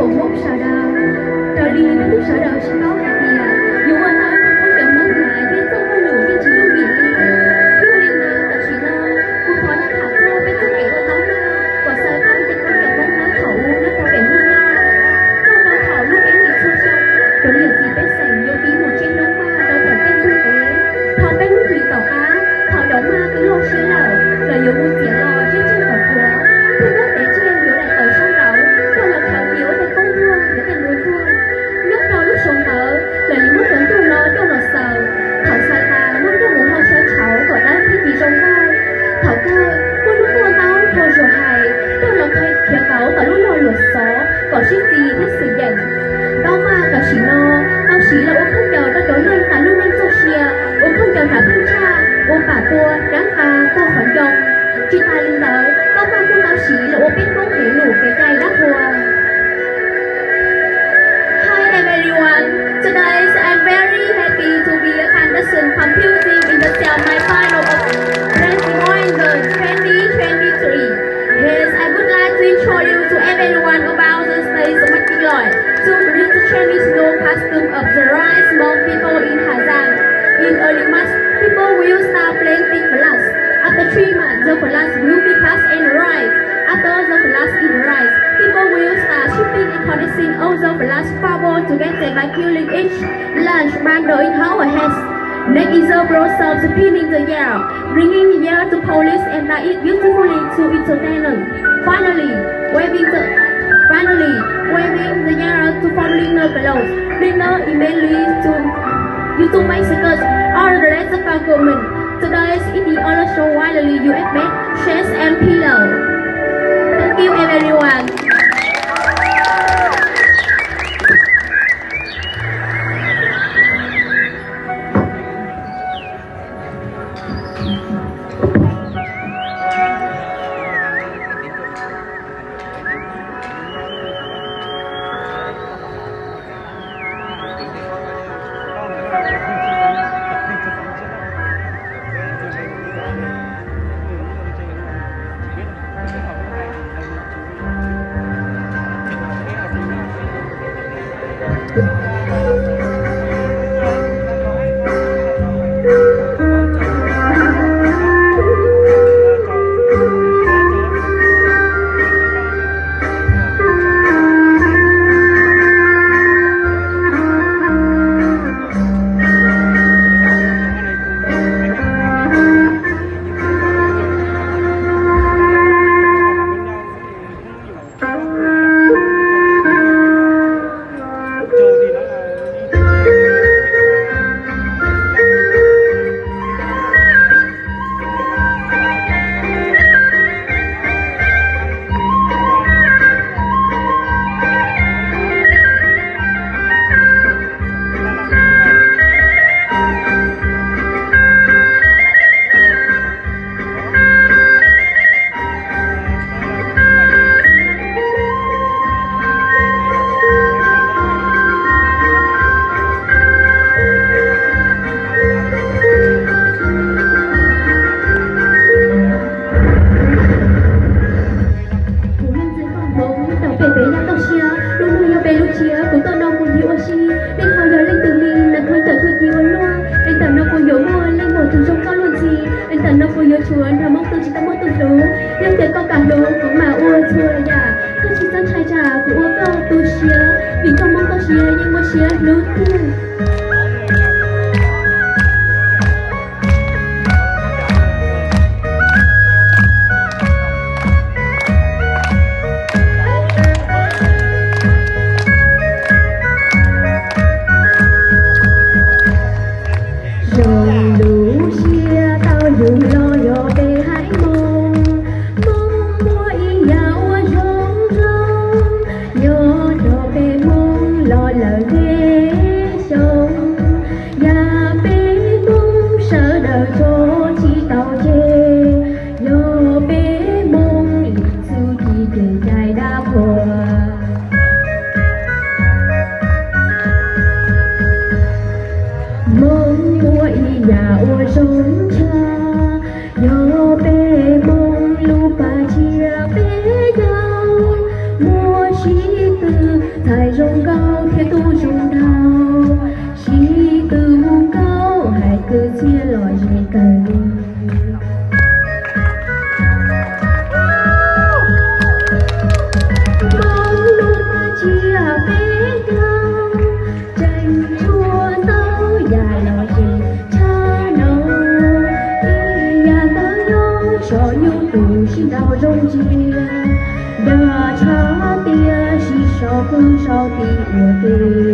Hmoob sawv daws, raws li nej sawv daws tsis paub hais tias yus ua tau ib tug khaub ncaws Hmoob Hav thiab txoj hauj lwm yeej tsis yooj yim li. Yog li ntawd tam sim no kuv thov tham txog peb txoj kev ua tau maj kom xaws tau ib tug khaub ncaws Hmoob Hav thaum ub nyob rau pem Hmoob Nyab, txog rau thaum lub peb hlis txhua xyoo cov niam txiv pej xeem yuav tiv mus tsev hlub maj rau thaum tej ntug kev. Thaum peb lub hlis tom qab, thaum cov maj twb loj siab lawm, lawv yuav mus txiav los sib tseg kom puav, thiab muab tev tseg yuav daim tawv sab nraud coj los khaws cia ua tej poob ntuag thiab tej nruab ntuag. Nyob rau lub xyoo ntawd lawv yuav muab cov ntuag no coj los xaws. Thaum xaws tas muab coj mus hau xyaw tshauv kom dawb thiab ci zoo nkauj. Thaum kawg muab lub tuaj ntaub dhau zuag hais coj los khiav kauv tom lub log luam xov kom sib txis thiab xwm yeem. Ntaub maj tam sim no tau siv los ua khaub ncaws rau cov neeg tas lub neej txoj sia, ua khaub ncaws hnav pheej tshaj, ua pam pua, rab qa, pog qhov ncoo. Tsis tas li ntawd, ntaub maj kuj tau siv los ua peb Hmoob kev lus kev cai dab qhuas. Hi everyone, today I'm very happy to be a contestant competing in the semi-final of Grand Des Moines twenty twenty-three. Yes, I would like to introduce to everyone about the state of Making Loy. To bring the traditional custom of the rice among people in Hà Giang. In early March, people will start planting flax. After three months, the flax will be cut and rice. After the flax is rice, people will start shipping and collecting all the flax flower together by killing each large bundle in our hands. Next is the blossom spinning the yam, bringing the yam to polish and dye it beautifully to its tenant. Finally, weaving the, finally, weaving the yam to form linen clothes. Linen is made to use to make skirts or dresses for garments. Today, it is also widely used as bed sheets and pillows. Thank you, everyone. Kuv leej txiv Nkauj Hmoov rau pem peb yaj toj siab, lub no yog peb lub tsiab, kuv tuaj no kuv yig ua si. Nej ho yog leej twg li, nas kho cawm tuaj ci ua luaj. Es ntawm no kuv yuav muaj leej muam tus zoo koj luag ntxhi. Es ntawm no kuv yuav tshuav nrog Hmoob tus tsis tau muaj tus hlub. Yog tias koj kam hlub kuv mam ua txhua yam, koj tsis txhob ntshai tsam kuv ua koj tu siab, vim koj Hmoob toj siab yeej muaj siab hlub tiag. Zoo lub siab tau yug los yog peb haiv Hmoob, Hmoob muaj ib yam uas zoo zoo, nyob rau peb Hmoob los lawm ntev xyoo. Zoo nkauj thiab tub zoo nraug, sib tw hu nkauj hais kwv txhiaj los ze kawg li. Npoo lub mab tsiaj peb caug, tseem tshuav ntau yam los ze tshaj no. Ib yam ntawd yog tsom nyuj tus sib nraus zoo ntsia, dag tshaj tias sib sau qwj sau ti ua ke.